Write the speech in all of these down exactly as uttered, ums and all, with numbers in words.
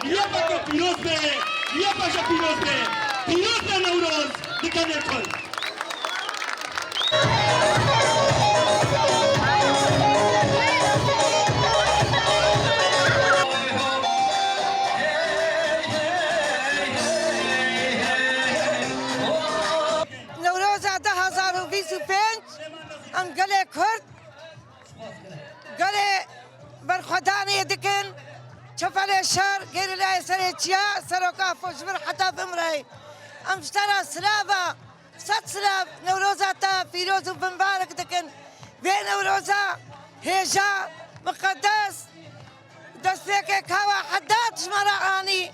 YPG pîroz be! YPJ pîroz be! Pîroz be Newroz li gelê Kurd! Newroza du hazar û bîst û pênc em gelê Kurd gelê berxwedanê dikin, çefelê şer, gerîlayê serê çiya, seroka Afo ji vir heta bimrey. Em ji te re silava, sed silav, Newroza te pîroz û bimbarek dikin. Vê Newroza hêja, miqedes, destpêkê kawa Heddad ji me re anî,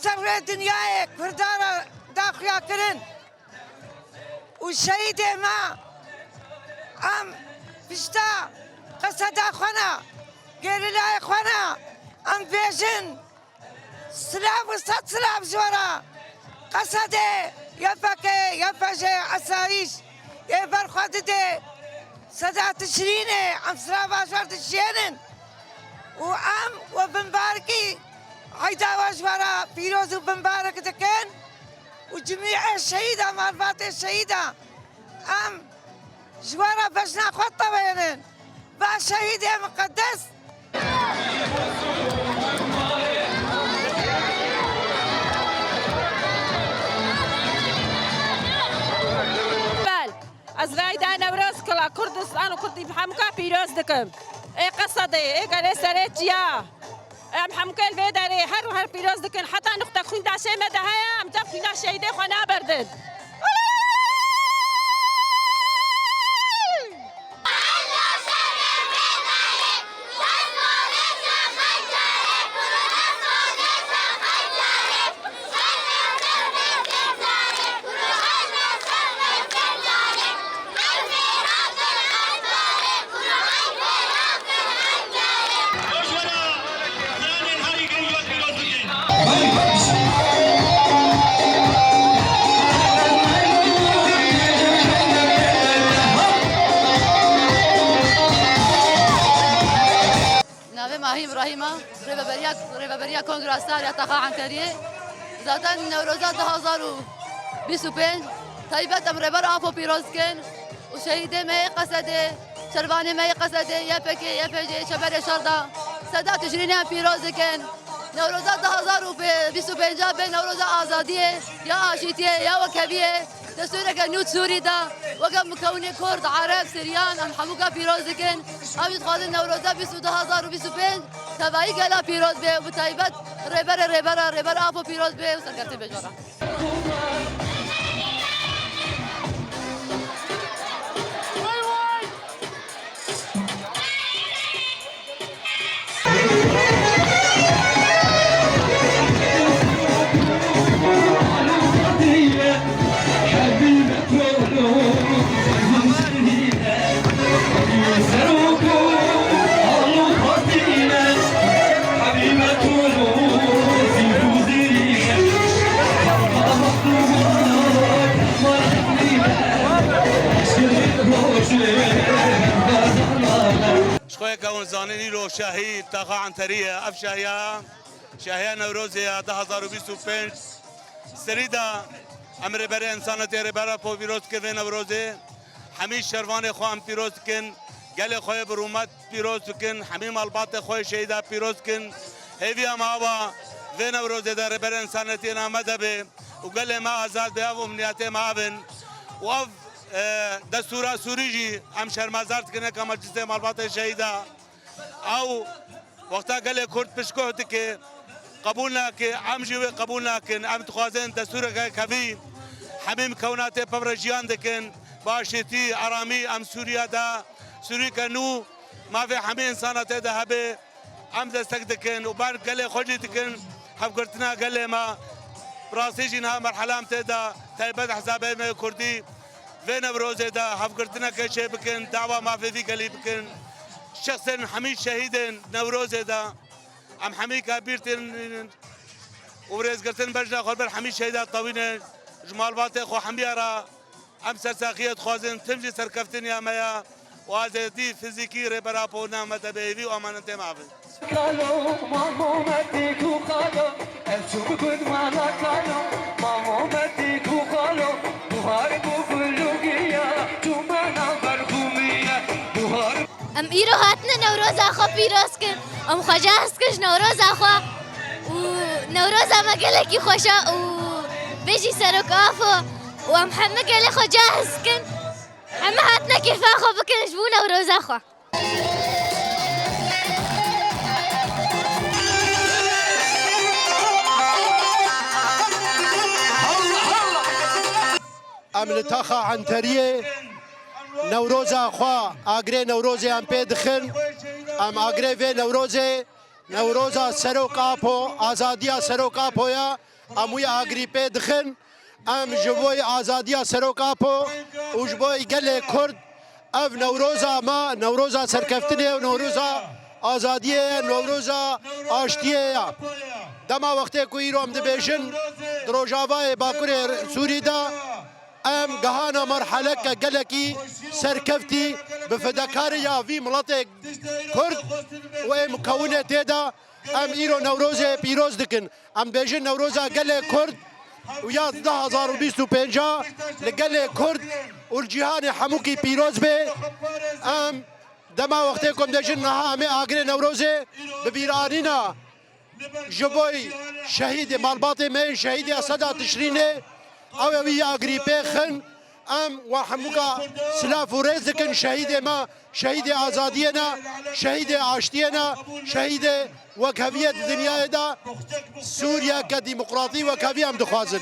ser rê dinyayê Kurda re da xuyakirin. û şehîdê me, em pişta qeseda xwe ne, gerîlayê xwe ne, em bêjin, silav û sed silav ji we re. Qesedê YPG, YPJ, esayîş yê ber xwe didê, seda Tişrînê, em silava ji we re dişiyênin û em we bimbarekî eyda we ji we re pîroz û bimbarek dikin. û cimîyê şehîda, malbatê şehîda, em ji we re bejna xwe tewênin. Va şehîdê miqedes. Bel, ez rayda Newroz kila Kurdistan û Kurdî bi hemûka pîroz dikim. Ê Qesedê, ê gelê serê çiya. Em hemû li vê derê her û her pîroz dikin. Heta nuqte xwîndaşê me de heye, em dev xwîna şehîdê xwe naberdin. Navê me Ahî Îbrahîm e, rêveberiya, rêveberiya Kongra Star ya Taxa Enteriyê. Zaten Newroza du hazar û bîst û pênc taybet em Rêber Apo pîroz dikin û şehîdê me yê Qesedê, şervanê me yê Qesedê, YPG, YPJ, çeberê şer de seda Tişrînê em pîroz dikin. Newroza du hazar û bîst û pênc bê Newroza azadiyê, ya aşîtiyê, ya wekheviyê. Destûreke nû Sûrî de weke mikewnê Kurd, Ereb, Siryan em hemûka pîroz dikin. Em jî dixwazin Newroza bîst û du hazar û bîst û pênc tevayî gela pîroz be û bi taybet Rêberê Rêbera, Rêber Apo pîroz be û serkeftin be ji we re. Ji xwe yeke hûn zanin, îro şahî taxa Enterî ye. Ev şahiya, şahiya Newrozê ya du hazar û bîst û pênc. Serî de em rêberê însanetê, Rêber Apo pîroz dikin vê Newrozê. Hemî şervanê xwe em pîroz dikin. Gelê xwe yê bi rûmet pîroz dikin. Hemî malbatê xwe yê şehîda pîroz dikin. Hêviya me ava vê Newrozê de rêberê însanetiyê name de be û gelê me azad be, ev umniyetê me ev in. Û ev, e, destûra Sûrî jî em şermezar dikin, eka meclisê malbatê şehîda. Ew wexta gelê Kurd piştguh dike, qebûl nake, em jî wê qebûl nakin. Em dixwazin destûreke kevî hemî mikewnatê pevre jiyan dikin. Bi aşîtî, aramî em Sûriye de, Sûriyeke nû, mafê hemî însana tê de hebe. Em destek dikin û ber gelê xwe jî dikin hevgirtina gelê me. Bi rastî jî niha merhela em tê de taybet hesabê me Kurdî vê Newrozê de hevgirtineke çê bikin, dawa mafê vî gelî bikin. Şexsen hemî şehîdên Newrozê de em hemî ka bîr tînin û rêzgirtin bejna xwe ber hemî şehîda tewîne ji malbatê xwe hemiya re. Em sersaxiyê dixwazin, tim jî serkeftin ya me ya û azadî fizîkî Rêber Apo name de bi hêvî û emanetê me avê. Kalo, mamo me têk û xalo, ez çû bibin mala kalo, mamo me têk û xalo, buhar bû gul û giya, çûmena ber xûmiye, buhar. Em îro hatine Newroza xwe pîroz kin. Em xwe cehz kin ji Newroza xwe. Û Newroza me gelekî xweş e û bêjî Serok Apo. Û em heme gelê xwe cehz kin. Heme hatine kêfa xwe bikin ji bo Newroza xwe. Em li taxa Enteriyê Newroza xwe, agirê Newrozê em pê dixin. Em agirê vê Newrozê, Newroza Serok Apo, azadiya Serok Apo ye. Em wî agirî pê dixin. Em ji bo azadiya Serok Apo û ji bo gelê Kurd, ev Newroza me, Newroza serkeftinê ye, Newroza azadiyê ye, Newroza aştiyê ye. Dema wextê ku îro em dibêjin, di Rojavayê Bakurê Sûrî de, em gihana merheleke gelekî serkeftî bi fedakariya vî miletê Kurd û ê mukewinê tê de, em îro Newrozê pîroz dikin. Em dibêjin Newroza gelê Kurd û ya du hezar û bîst û pênc li gelê Kurd û li cîhanê hemûkî pîroz be. Em dema wextê ku em dibêjin niha em ê agirê Newrozê bi bîranîna ji bo şehîdê malbatê me yên şehîdê Eseda Tişrînê, ew ê wî agirî pê xin. Em we hemûka silav û rêz dikin şehîdê me, şehîdê azadiyê ne, şehîdê aştiyê ne, şehîdê wekheviyê di dinyayê de Sûriyeke demokratî wekhevî em dixwazin.